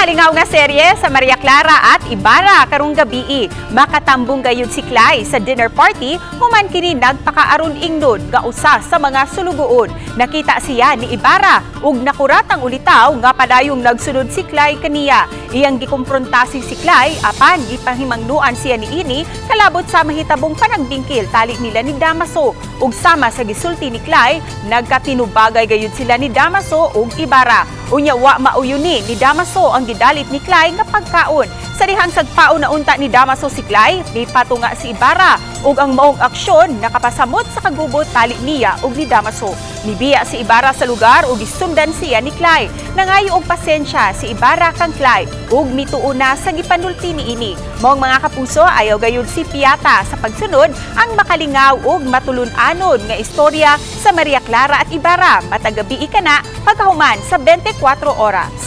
Makalingaw nga serye sa Maria Clara at Ibarra karong gabii. Makatambong gayud si Clay sa dinner party human kini nagpakaaron ingnon nga usa sa mga sulugoon. Nakita siya ni Ibarra ug nakurat ang ulitaw nga padayong nagsunod si Clay kaniya. Iyang gikumpronta si Clay apan gipahimangnuan siya niini kalabot sa mahitabong panagbingkil tali nila ni Damaso. Ug sama sa gisulti ni Clay, nagkatinubagay gayud sila ni Damaso ug Ibarra. Unya wa mauyuni ni Damaso ang gidalit ni Clay nga pagkaon. Sa dihang sagpaon na unta ni Damaso si Clay, mipatunga si Ibarra ug ang maong aksyon nakapasamot sa kagubot tali niya ug ni Damaso. Mibiya si Ibarra sa lugar ug gisundan siya ni Clay. Nangayo og pasensya si Ibarra kang Clay ug mituo na sa gipanulti niini. Maong mga kapuso, ayaw gayud si Piata sa pagsunod ang makalingaw ug matulun-anon nga istorya sa Maria Clara at Ibarra. Matag gabii kana pagkahuman sa 24 Oras.